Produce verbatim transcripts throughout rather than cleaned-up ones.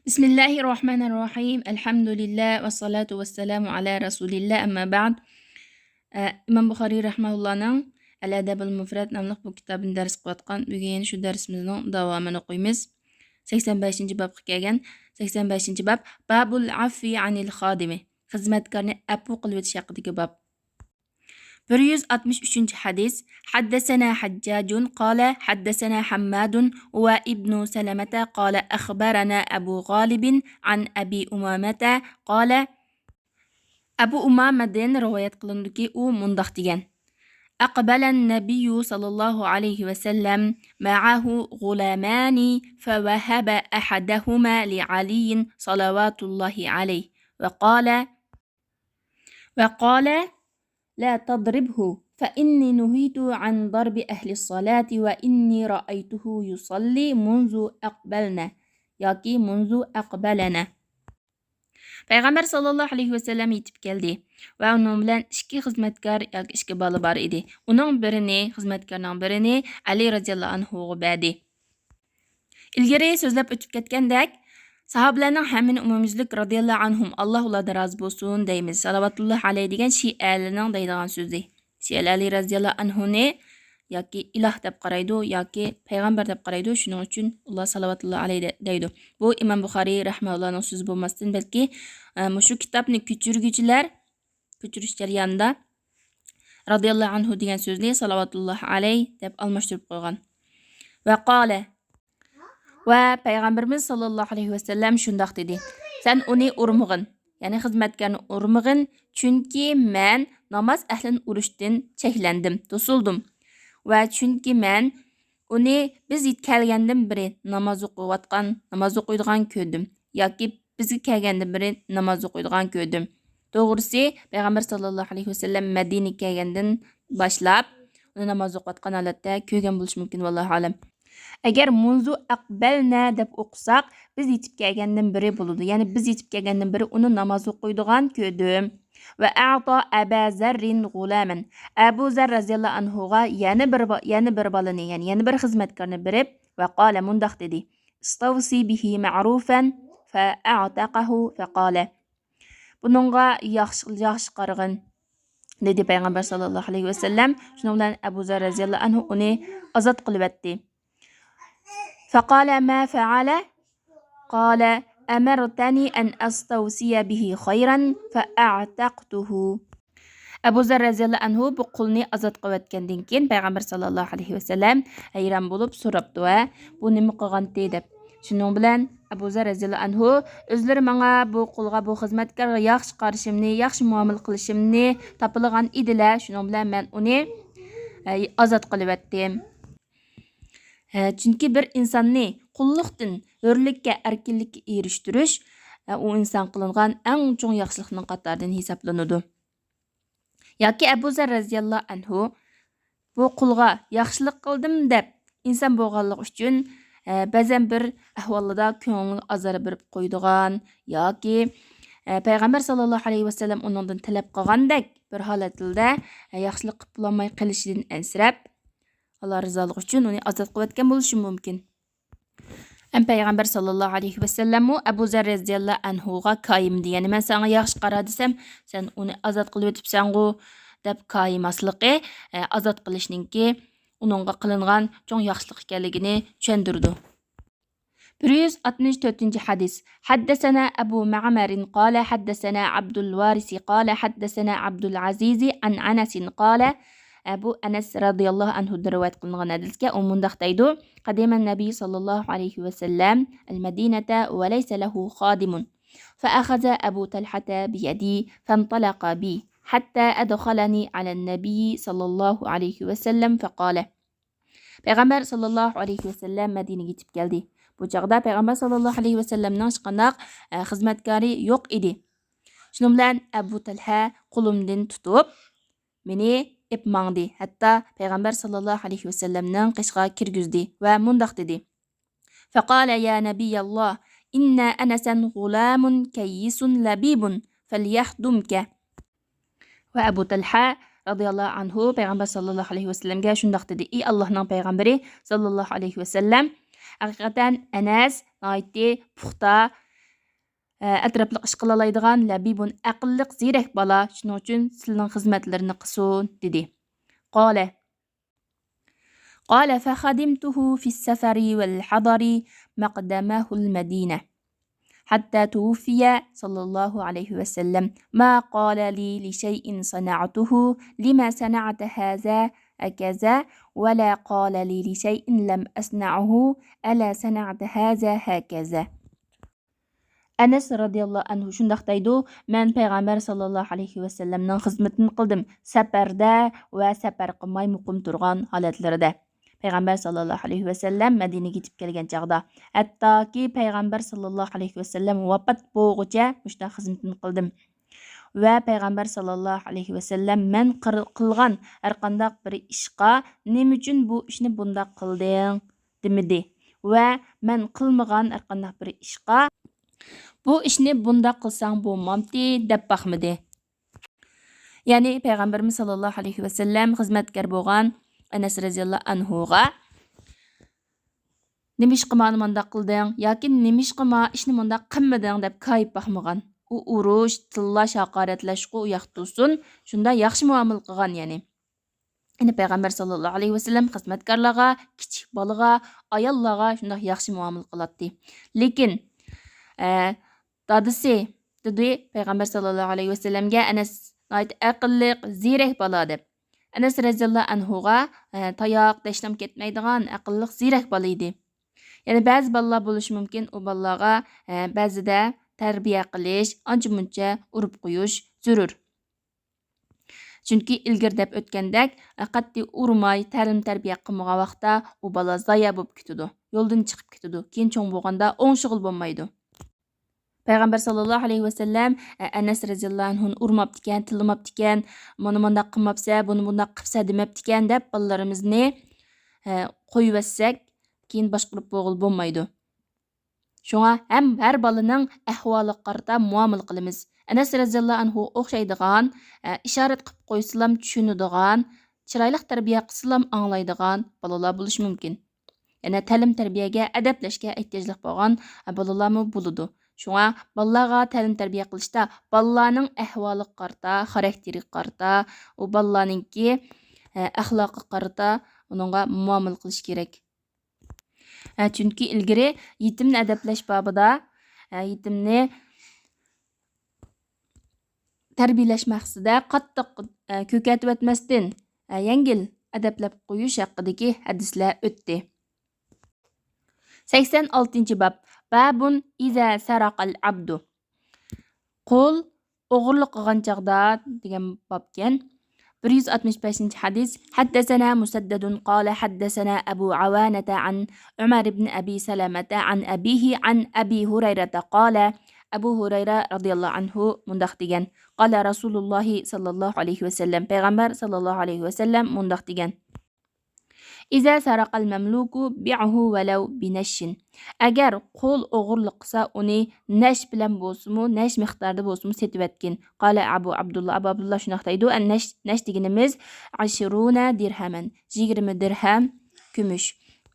بسم الله الرحمن الرحيم. الحمد لله والصلاة والسلام على رسول الله، أما بعد. ئە، ئىمام بۇخارىي رەھمەھۇللانىڭ ئەل ئەدەبۇل مۇفرەد ناملىق بۇ كىتابىنى دەرس قىلىۋاتقان، بۈگۈن يەنە شۇ دەرسىمىزنىڭ داۋامىنى ئوقۇيمىز. سەكسەن بەشىنچى بابقا كەلگەن. سەكسەن بەشىنچى باب، بابۇل ئەفۋى ئەنىل خادىمى، خىزمەتكارنى ئەپۇ قىلىۋېتىش ھەققىدىكى باب. بىر يۈز ئاتمىش ئۈچىنچى ھەدىس. حدثنا حجاج قال حدثنا حماد وابن سلمة قال أخبرنا أبو غالب عن أبي أمامة قال، ئەبۇ ئۇمامەدىن رىۋايەت قىلىنىدۇكى، ئۇ مۇنداق دېگەن: أقبل النبي صلى الله عليه وسلم معه غلامان فوهب أحدهما لعلي صلوات الله عليه وقال، وقال: لا تضربه، فإني نهيت عن ضرب أهل الصلاة، وإني رأيته يصلي منذ أقبلنا، ياكى منذ أقبلنا. پەيغەمبەر ساللاللاھۇ ئەلەيھى ۋەسەللەم يېتىپ كەلدى ۋە ئۇنىڭ بىلەن ئىككى خىزمەتكار ياكى ئىككى بالا بار ئىدى. ئۇنىڭ بىرىنى، خىزمەتكارنىڭ بىرىنى ئەلى رەزىياللاھۇ ئەنھۇغا بەردى. ئىلگىرى سۆزلەپ ئۆتۈپ كەتكەندەك، ساھابىلەرنىڭ ھەممىنى ئومۇميۈزلۈك رەزىياللاھۇ ئەنھۇم، ئاللا ئۇلاردىن رازى بولسۇن، دەيمىز. سالىۋاتۇللاھ ئەلەيھ دېگەن شىئەلەرنىڭ دەيدىغان سۆزى. شىئەلەر ئەلى رەزىياللاھۇ ئەنھۇنى ياكى ئىلاھ دەپ قارايدۇ، ياكى پەيغەمبەر دەپ قارايدۇ، شۇنىڭ ئۈچۈن ئۇلار سالىۋاتۇللاھ ئەلەيھ دە-، دەيدۇ. بۇ ئىمام بۇخارىي رەھمەھۇللاھنىڭ سۆزى بولماستىن، بەلكى، ئە، مۇشۇ كىتابنى كۆچۈرگۈچىلەر كۆچۈرۈش جەريانىدا رەزىياللاھۇ ئەنھۇ دېگەن سۆزنى سالىۋاتۇللاھ ئەلەيھ دەپ ئالماشتۇرۇپ قويغان. ۋە قالە، ۋە پەيغەمبىرىمىز ساللاللاھۇ ئەلەيھى ۋەسەللەم شۇنداق دېدى: سەن ئۇنى ئۇرمىغىن، يەنى خىزمەتكارنى ئۇرمىغىن، چۈنكى مەن ناماز ئەھلىنى ئۇرۇشتىن چەكلەندىم، توسۇلدۇم. ۋە چۈنكى مەن ئۇنى بىز يېتىپ كەلگەندىن بېرى ناماز ئوقۇۋاتقان، ناماز ئوقۇيدىغان كۆردۈم ياكى بىزگە كەلگەندىن بېرى ناماز ئوقۇيدىغان كۆردۈم. توغرىسى، پەيغەمبەر ساللاللاھۇ ئەلەيھى ۋەسەللەم مەدىنىگە كەلگەندىن باشلاپ ئۇنى ناماز ئوقۇۋاتقان ھالەتتە كۆرگەن بولۇشى مۇمكىن، ۋاللاھۇ ئەلەم. ئەگەر مۇنزۇ ئەقبەلنە دەپ ئوقۇساق، بىز يېتىپ كەلگەندىن بېرى بولىدۇ. يەنى بىز يېتىپ كەلگەندىن بېرى ئۇنى ناماز ئوقۇيدىغان كۆردۈم. ۋە ئەتا ئەبا زەررىن غۇلامەن. ئەبۇ زەر رەزىياللاھۇ ئەنھۇغا يەنە بىر با-، يەنە بىر بالىنى، يەنى يەنە بىر خىزمەتكارنى بېرىپ، ۋە قالە، مۇنداق دېدى: ئىستەۋسى بىھى مەئرۇفەن فەئەتەقەھۇ فەقالە. بۇنىڭغا ياخشى، ياخشى قارىغىن، دېدى پەيغەمبەر ساللاللاھۇ ئەلەيھى ۋەسەللەم. شۇنىڭ بىلەن ئەبۇ زەر رەزىياللاھۇ ئەنھۇ ئۇنى ئازاد قىلىۋەتتى. فقال ما فعل؟ قال أمرتني أن أستوصي به خيرا فأعتقته. ئەبۇ زەر رەزىياللاھۇ ئەنھۇ بۇ قۇلنى ئازاد قىلىۋەتكەندىن كېيىن، پەيغەمبەر ساللاللاھۇ ئەلەيھى ۋەسەللەم ھەيران بولۇپ سوراپتۇ، ھە، بۇ نېمە قىلغانتى دەپ. شۇنىڭ بىلەن ئەبۇ زەر رەزىياللاھۇ ئەنھۇ، ئۆزلىرى ماڭا، بۇ قۇلغا، بۇ خىزمەتكارغا ياخشى قارىشىمنى، ياخشى مۇئامىلە قىلىشىمنى تاپىلىغان ئىدىلە، شۇنىڭ بىلەن مەن ئۇنى، ئە، ئازاد قىلىۋەتتىم. ھە، چۈنكى بىر ئىنساننى قۇللۇقتىن ھۆرلۈككە، ئەركىنلىككە ئېرىشتۈرۈش، ئە، ئۇ ئىنسان قىلىنغان ئەڭ چوڭ ياخشىلىقنىڭ قاتارىدىن ھېسابلىنىدۇ. ياكى ئەبۇ زەر رەزىياللاھۇ ئەنھۇ بۇ قۇلغا ياخشىلىق قىلدىم دەپ ئىنسان بولغانلىقى ئۈچۈن، ئە، بەزەن بىر ئەھۋاللاردا كۆڭلىگە ئازار بېرىپ قويىدىغان ياكى، ئە، پەيغەمبەر ساللاللاھۇ ئەلەيھى ۋەسەللەم ئۇنىڭدىن تەلەپ قىلغاندەك بىر ھالەتلەردە، ئە، ياخشىلىق قىلىپ بولالماي قېلىشىدىن ئەنسىرەپ، ئاللا رىزالىقى ئۈچۈن ئۇنى ئازاد قىلىۋەتكەن بولۇشى مۇمكىن. ھەم پەيغەمبەر ساللاللاھۇ ئەلەيھى ۋەسەللەممۇ ئەبۇ زەر رەزىياللاھۇ ئەنھۇغا كايىمدى، يەنى مەن ساڭا ياخشى قارا دېسەم، سەن ئۇنى ئازاد قىلىۋېتىپسەنغۇ، دەپ كايىماسلىقى، ئە، ئازاد قىلىشنىڭكى ئۇنىڭغا قىلىنغان چوڭ ياخشىلىق ئىكەنلىكىنى چۈشەندۈرىدۇ. بىر يۈز ئاتمىش تۆتىنچى ھەدىس. حدثنا أبو معمر قال حدثنا عبد الوارث قال حدثنا عبد العزيز عن أنس قال، ئە، بۇ ئەنەس رەزىياللاھۇ ئەنھۇدىن رىۋايەت قىلىنغان ھەدىسكە، ئۇ مۇنداق دەيدۇ: قدم النبي صلى الله عليه وسلم المدينة وليس له خادم، فأخذ أبو طلحة بيدي فانطلق بي حتى أدخلني على النبي صلى الله عليه وسلم فقال. پەيغەمبەر ساللاللاھۇ ئەلەيھى ۋەسەللەم مەدىنىگە يېتىپ كەلدى. بۇ چاغدا پەيغەمبەر ساللاللاھۇ ئەلەيھى ۋەسەللەمنىڭ ھېچقانداق، ئە، خىزمەتكارى يوق ئىدى. شۇنىڭ بىلەن ئەبۇ تەلھە قولۇمدىن تۇتۇپ، مېنى ئېلىپ ماڭدى، ھەتتا پەيغەمبەر ساللاللاھۇ ئەلەيھى ۋەسەللەمنىڭ قېشىغا كىرگۈزدى ۋە مۇنداق دېدى: فقال يا نبي الله، إن أنسا غلام كيس لبيب فليخدمك. ۋە ئەبۇ تەلھە رەزىياللاھۇ ئەنھۇ پەيغەمبەر ساللاللاھۇ ئەلەيھى ۋەسەللەمگە شۇنداق دېدى: ئى ئاللاھنىڭ پەيغەمبىرى ساللاللاھۇ ئەلەيھى ۋەسەللەم، ھەقىقەتەن ئەنەس ناھايىتى پۇختا، ئە، ئەتراپلىق ئىش قىلالايدىغان لەبىبۇن، ئەقىللىق، زېرەك بالا، شۇنىڭ ئۈچۈن سىلىنىڭ خىزمەتلىرىنى قىلسۇن، دېدى. قال، قال فخدمته في السفر والحضر مقدمه المدينة حتى توفي صلى الله عليه وسلم، ما قال لي لشيء صنعته لم صنعت هذا هكذا، ولا قال لي لشيء لم أصنعه ألا صنعت هذا هكذا. ئەنەس رەزىياللاھۇ ئەنھۇ شۇنداق دەيدۇ، مەن پەيغەمبەر ساللاللاھۇ ئەلەيھى ۋەسەللەمنىڭ خىزمىتىنى قىلدىم، سەپەردە ۋە سەپەر قىلماي مۇقىم تۇرغان ھالەتلىرىدە. پەيغەمبەر ساللاللاھۇ ئەلەيھى ۋەسەللەم مەدىنىگە يېتىپ كەلگەن چاغدا، ھەتتاكى پەيغەمبەر ساللاللاھۇ ئەلەيھى ۋەسەللەم ۋاپات بولغۇچە مۇشۇنداق خىزمىتىنى قىلدىم. ۋە پەيغەمبەر ساللاللاھۇ ئەلەيھى ۋەسەللەم مەن قىر-، قىلغان ھەرقانداق بىر ئىشقا، نېمە ئۈچۈن بۇ ئىشنى بۇنداق قىلدىڭ؟ دېمىدى. ۋە مەن قىلمىغان ھەرقانداق بىر ئىشقا، بۇ ئىشنى بۇنداق قىلساڭ بولمامتى، دەپ باقمىدى. يەنى پەيغەمبىرىمىز ساللاللاھۇ ئەلەيھى ۋەسەللەم خىزمەتكار بولغان ئەنەس رەزىياللاھۇ ئەنھۇغا، نېمىشقا مانا مانداق قىلدىڭ ياكى نېمىشقا ما ئىشنى مۇنداق قىلمىدىڭ دەپ كايىپ باقمىغان. ئۇ ئۇرۇش، تىللاش، ھاقارەتلەشكۇ ئۇ ياقتا تۇرسۇن، شۇنداق ياخشى مۇئامىلە قىلغان يەنى. يەنى پەيغەمبەر ساللاللاھۇ ئەلەيھى ۋەسەللەم خىزمەتكارلارغا، كىچىك بالىغا، ئاياللارغا شۇنداق ياخشى مۇئامىلە قىلاتتى. لېكىن، ئە، دادىسى دېدى پەيغەمبەر ساللاللاھۇ ئەلەيھى ۋەسەللەمگە، ئەنەس ناھايىتى ئەقىللىق، زېرەك بالا دەپ. ئەنەس رەزىياللاھۇ ئەنھۇغا، ئە، تاياق، دەشنام كەتمەيدىغان ئەقىللىق، زېرەك بالا ئىدى. يەنى بەزى بالىلار بولۇشى مۇمكىن، ئۇ بالىلارغا، ئە، بەزىدە تەربىيە قىلىش، ئانچە-مۇنچە ئۇرۇپ قويۇش زۆرۈر. چۈنكى ئىلگىرى دەپ ئۆتكەندەك، قەتئىي ئۇرماي، تەلىم-تەربىيە قىلمىغان ۋاقىتتا ئۇ بالا زايە بولۇپ كېتىدۇ، يولدىن چىقىپ كېتىدۇ، كېيىن چوڭ بولغاندا ئوڭشىغىلى بولمايدۇ. پەيغەمبەر ساللاللاھۇ ئەلەيھى ۋەسەللەم، ئە، ئەنەس رەزىياللاھۇ ئەنھۇنى ئۇرماپتىكەن، تىللىماپتىكەن، مانا مۇنداق قىلماپسە، بۇنى بۇنداق قىپسە دېمەپتىكەن دەپ بالىلىرىمىزنى، ئە، قويۇۋەتسەك، كېيىن باشقۇرۇپ بولغىلى بولمايدۇ. شۇڭا ھەم ھەر بالىنىڭ ئەھۋالىغا قارىتا مۇئامىلە قىلىمىز. ئەنەس رەزىياللاھۇ ئەنھۇ ئوخشايدىغان، ئە، ئىشارەت قىلىپ قويسىلام چۈشىنىدىغان، چىرايلىق تەربىيە قىلسىلام ئاڭلايدىغان بالىلار بولۇشى مۇمكىن. يەنە تەلىم-تەربىيەگە، ئەدەپلەشكە ئېھتىياجلىق بولغان، ئە، بالىلارمۇ بولىدۇ. شۇڭا بالىلارغا تەلىم-تەربىيە قىلىشتا بالىلارنىڭ ئەھۋالىغا قارىتا، خاراكتېرىگە قارىتا، ئۇ بالىلارنىڭكى، ئە، ئەخلاقىغا قارىتا ئۇنىڭغا مۇئامىلە قىلىش كېرەك. ئە، چۈنكى ئىلگىرى يېتىمنى ئەدەپلەش بابىدا، ئە، يېتىمنى تەربىيەلەش مەقسىتىدە قاتتىق، ئە، كۆكەرتىۋەتمەستىن، ئە، يەڭگىل ئەدەپلەپ قويۇش ھەققىدىكى ھەدىسلەر ئۆتتى. سەكسەن ئالتىنچى باب. بابٌ إذا سرق العبد. قۇل ئوغرىلىق قىلغان چاغدا دېگەن بابكەن. بىر يۈز ئاتمىش بەشىنچى ھەدىس. حدثنا مسدد قال حدثنا أبو عوانة عن عمر بن أبي سلمة عن أبيه عن أبي هريرة قال، ئەبۇ ھۇرەيرە رەزىياللاھۇ ئەنھۇ مۇنداق دېگەن، قال رسول الله صلى الله عليه وسلم، پەيغەمبەر ساللاللاھۇ ئەلەيھى ۋەسەللەم مۇنداق دېگەن، إذا سرق المملوك بعه ولو بنش. ئەگەر قۇل ئوغرىلىق قىلسا، ئۇنى نەش بىلەن بولسىمۇ، نەش مىقداردا بولسىمۇ سېتىۋەتكىن. قال أبو عبد الله، ئەبۇ ئابدۇللا شۇنداق دەيدۇ، نەش، نەش دېگىنىمىز عشرون درهما، يىگىرمە دىرھەم كۈمۈش.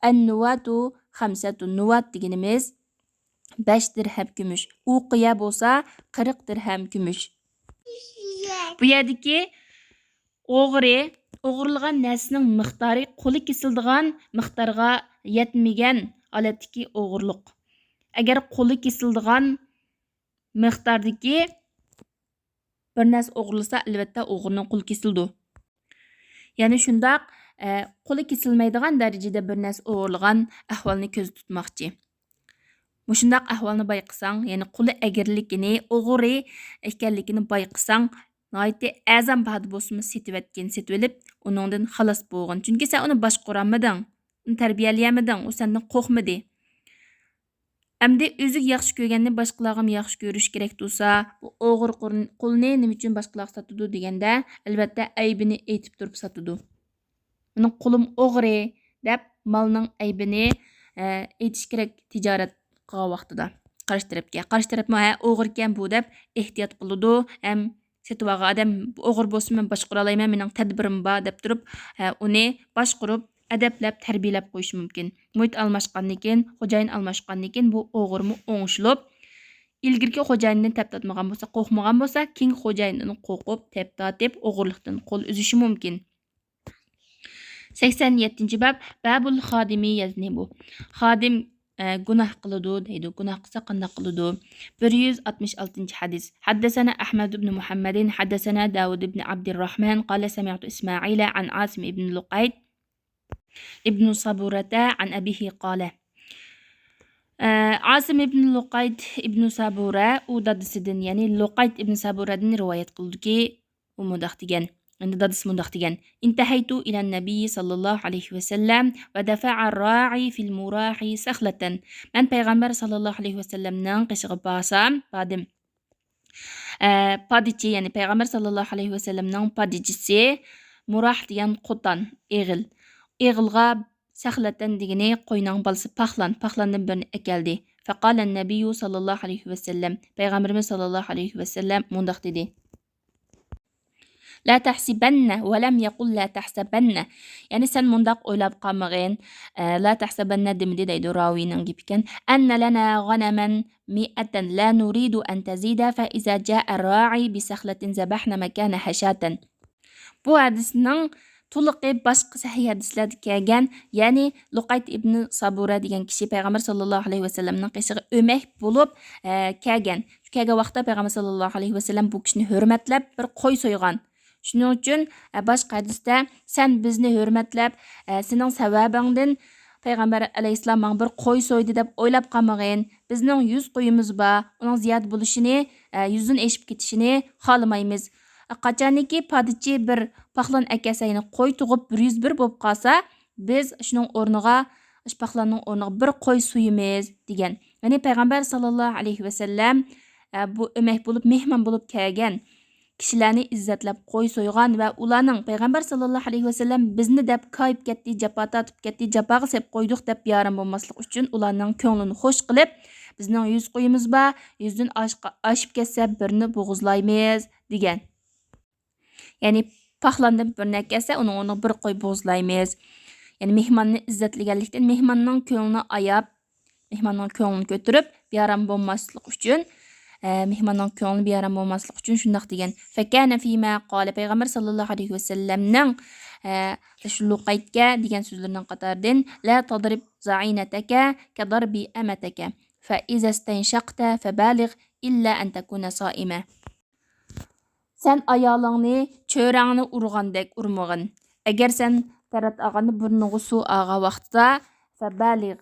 النواة خمسة، نۇۋات دېگىنىمىز بەش دىرھەم كۈمۈش. ئۇقىيە بولسا قىرىق دىرھەم كۈمۈش. بۇ يەردىكى ئوغرى ئوغرىلىغان نەرسىنىڭ مىقدارى قولى كېسىلىدىغان مىقدارغا يەتمىگەن ھالەتتىكى ئوغرىلىق. ئەگەر قولى كېسىلىدىغان مىقداردىكى بىر نەرسە ئوغرىلىسا، ئەلۋەتتە ئوغرىنىڭ قولى كېسىلىدۇ. يەنى شۇنداق، ئە، قولى كېسىلمەيدىغان دەرىجىدە بىر نەرسە ئوغرىلىغان ئەھۋالنى كۆزدە تۇتماقچى. مۇشۇنداق ئەھۋالنى بايقىساڭ، يەنى قولى ئەگرىلىكىنى، ئوغرى ئىكەنلىكىنى بايقىساڭ، ناھايىتى ئەرزان باھادا بولسىمۇ سېتىۋەتكىن، سېتىۋېلىپ، ئۇنىڭدىن خالاس بولغىن. چۈنكى سەن ئۇنى باشقۇرالمىدىڭ، ئۇنى تەربىيەلىيەلمىدىڭ، ئۇ سەندىن قورقمىدى. ئەمدى ئۆزىگە ياخشى كۆرگەننى باشقىلارغىمۇ ياخشى كۆرۈش كېرەك تۇرسا، بۇ ئوغرى قۇر-، قۇلنى نېمە ئۈچۈن باشقىلارغا ساتىدۇ دېگەندە، ئەلۋەتتە، ئەيىبىنى ئېيتىپ تۇرۇپ ساتىدۇ. مېنىڭ قۇلۇم ئوغرى دەپ، مالنىڭ ئەيىبىنى، ئە، ئېيتىش كېرەك تىجارەت قىلغان ۋاقتىدا قارشى تەرەپكە. قارشى تەرەپمۇ، ھە، ئوغرىكەن بۇ دەپ ئېھتىيات قىلىدۇ ھەم سېتىۋالغان ئادەم، ئوغرى بولسا مەن باشقۇرالايمەن، مېنىڭ تەدبىرىم بار دەپ تۇرۇپ، ھە، ئۇنى باشقۇرۇپ، ئەدەپلەپ، تەربىيەلەپ قويۇشى مۇمكىن. مۇھىت ئالماشقاندىن كېيىن، خوجايىن ئالماشقاندىن كېيىن بۇ ئوغرىمۇ ئوڭشىلىپ، ئىلگىرىكى خوجايىنىدىن تەپ تارتمىغان بولسا، قورقمىغان بولسا، كېيىنكى خوجايىنىدىن قورقۇپ، تەپ تارتىپ، ئوغرىلىقتىن قول ئۈزۈشى مۇمكىن. سەكسەن يەتتىنچى باب، بابۇل خادىمى يەزنى بۇ. خادىم، ئە، گۇناھ قىلىدۇ دەيدۇ. گۇناھ قىلسا قانداق قىلىدۇ؟ بىر يۈز ئاتمىش ئالتىنچى ھەدىس. حدثنا أحمد بن محمد، حدثنا داود بن عبد الرحمن، قال سمعت إسماعيل عن عاصم بن لقيط ابن صبورة عن أبيه قال. ئە، ئاسىم ئىبن لۇقايت ئىبن سابۇرە، ئۇ دادىسىدىن، يەنى لۇقايت ئىبن سابۇرەدىن رىۋايەت قىلدىكى، ئۇ مۇنداق دېگەن، ئەمدى دادىسى مۇنداق دېگەن: انتهيت إلى النبي صلى الله عليه وسلم ودفع الراعي في المراح سخلة. مەن پەيغەمبەر ساللاللاھۇ ئەلەيھى ۋەسەللەمنىڭ قېشىغا بارسام، باردىم. ئە، پادىچى، يەنى پەيغەمبەر ساللاللاھۇ ئەلەيھى ۋەسەللەمنىڭ پادىچىسى مۇراھ دېگەن قوتان، ئېغىل. ئېغىلغا سەخلەتەن دېگىنى قوينىڭ بالىسى پاخلان، پاخلاندىن بىرنى ئەكەلدى. فقال النبي صلى الله عليه وسلم، پەيغەمبىرىمىز ساللاللاھۇ ئەلەيھى ۋەسەللەم مۇنداق دېدى: لا تحسبن، ولم يقل لا تحسبن. يەنى سەن مۇنداق ئويلاپ قالمىغىن، ئە، لا تحسبن دېمىدى دەيدۇ، راۋىينىڭ گېپى ئىكەن. أن لنا غنما مائة لا نريد أن تزيد، فإذا جاء الراعي بسخلة ذبحنا مكانها شاة. بۇ ھەدىسنىڭ تولۇقى باشقا سەھىھ ھەدىسلەردە كەلگەن، يەنى لۇقايت ئىبنى سابۇرە دېگەن كىشى پەيغەمبەر ساللاللاھۇ ئەلەيھى ۋەسەللەمنىڭ قېشىغا ئۆمەك بولۇپ، ئە، كەلگەن. شۇ كەلگەن ۋاقىتتا پەيغەمبەر ساللاللاھۇ ئەلەيھى ۋەسەللەم بۇ كىشىنى ھۆرمەتلەپ بىر قوي سويغان. شۇنىڭ ئۈچۈن، ئە، باشقا ھەدىستە، سەن بىزنى ھۆرمەتلەپ، ئە، سېنىڭ سەۋەبىڭدىن پەيغەمبەر ئەلەيھىسسالام ماڭا بىر قوي سويدى دەپ ئويلاپ قالمىغىن. بىزنىڭ يۈز قويىمىز بار، ئۇنىڭ زىيادە بولۇشىنى، ئە، يۈزدىن ئېشىپ كېتىشىنى خالىمايمىز. قاچانكى پادىچى بىر پاخلان ئەكەلسە، يەنى قوي تۇغۇپ بىر يۈز بىر بولۇپ قالسا، بىز شۇنىڭ ئورنىغا، شۇ پاخلاننىڭ ئورنىغا بىر قوي سويىمىز، دېگەن. يەنى پەيغەمبەر ساللاللاھۇ ئەلەيھى ۋەسەللەم، ئە، بۇ ئۆمەك بولۇپ، مېھمان بولۇپ كەلگەن كىشىلەرنى ئىززەتلەپ قوي سويغان ۋە ئۇلارنىڭ پەيغەمبەر ساللاللاھۇ ئەلەيھى ۋەسەللەم بىزنى دەپ كايىپ كەتتى، جاپا تارتىپ كەتتى، جاپاغا سېلىپ قويدۇق دەپ بىئارام بولماسلىق ئۈچۈن ئۇلارنىڭ كۆڭلىنى خوش قىلىپ، بىزنىڭ يۈز قويىمىز بار، يۈزدىن ئاشقا-، ئاشىپ كەتسە بىرنى بوغۇزلايمىز، دېگەن. يەنى پاخلاندىن بىرنى ئەكەلسە، ئۇنىڭ ئورنىغا بىر قوي بوغۇزلايمىز. يەنى مېھماننى ئىززەتلىگەنلىكتىن، مېھماننىڭ كۆڭلىنى ئاياپ، مېھماننىڭ كۆڭلىنى كۆتۈرۈپ، بىئارام بولماسلىق ئۈچۈن، ئە، مېھماننىڭ كۆڭلى بىئارام بولماسلىق ئۈچۈن شۇنداق دېگەن. فكان فيما قال، پەيغەمبەر ساللاللاھۇ ئەلەيھى ۋەسەللەمنىڭ، ئە، شۇ لۇقەيتكە دېگەن سۆزلىرىنىڭ قاتارىدىن، لا تضرب ضعينتك كضرب أمتك، فإذا استنشقت فبالغ إلا أن تكون صائمة. سەن ئايالىڭنى چۆرەڭنى ئۇرغاندەك ئۇرمىغىن. ئەگەر سەن تەرەت ئالغاندا بۇرنۇڭغا سۇ ئالغان ۋاقتىدا، فبالغ،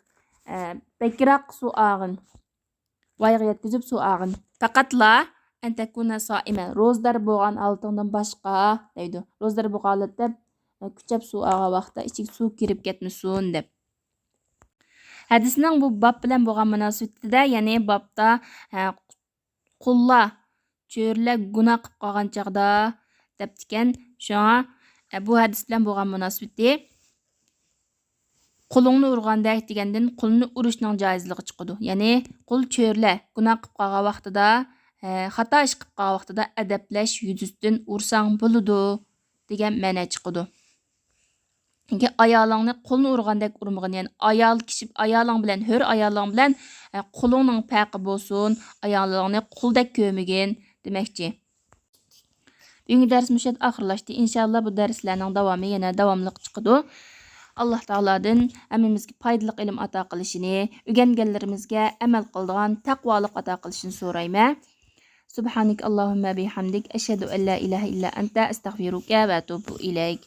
ئە، بەكرەك سۇ ئالغىن. ۋايغا يەتكۈزۈپ سۇ ئالغىن. پەقەتلا أن تكون صائمة، روزىدار بولغان ھالىتىڭدىن باشقا، دەيدۇ. روزىدار بولغان ھالەتتە، ئە، كۈچەپ سۇ ئالغان ۋاقىتتا ئىچىگە سۇ كىرىپ كەتمىسۇن، دەپ. ھەدىسنىڭ بۇ باب بىلەن بولغان مۇناسىۋىتىدە، يەنى بابتا، ئە، قۇللار، چۆرىلەر گۇناھ قىلىپ قالغان چاغدا دەپتىكەن. شۇڭا، ئە، بۇ ھەدىس بىلەن بولغان مۇناسىۋىتى، قۇلۇڭنى ئۇرغاندەك دېگەندىن قۇلنى ئۇرۇشنىڭ جايىزلىقى چىقىدۇ. يەنى قۇل، چۆرىلەر گۇناھ قىلىپ قالغان ۋاقتىدا، ئە، خاتا ئىش قىلىپ قالغان ۋاقتىدا ئەدەپلەش يۈزىسىدىن ئۇرساڭ بولىدۇ دېگەن مەنە چىقىدۇ. چۈنكى ئايالىڭنى قۇلنى ئۇرغاندەك ئۇرمىغىن، يەنى ئايال كىشى، ئايالىڭ بىلەن، ھۆر ئايالىڭ بىلەن، ئە، قۇلۇڭنىڭ پەرقى بولسۇن، ئايالىڭنى قۇلدەك كۆرمىگىن دېمەكچى. بۈگۈنكى دەرس مۇشۇ يەردە ئاخىرلاشتى. ئىنشائاللا، بۇ دەرسلەرنىڭ داۋامى يەنە داۋاملىق چىقىدۇ. ئاللا تائالادىن ھەممىمىزگە پايدىلىق ئىلىم ئاتا قىلىشىنى، ئۆگەنگەنلىرىمىزگە ئەمەل قىلىدىغان تەقۋالىق ئاتا قىلىشىنى سورايمەن. سبحانك اللهم بحمدك، أشهد أن لا إله إلا أنت، أستغفرك وأتوب إليك.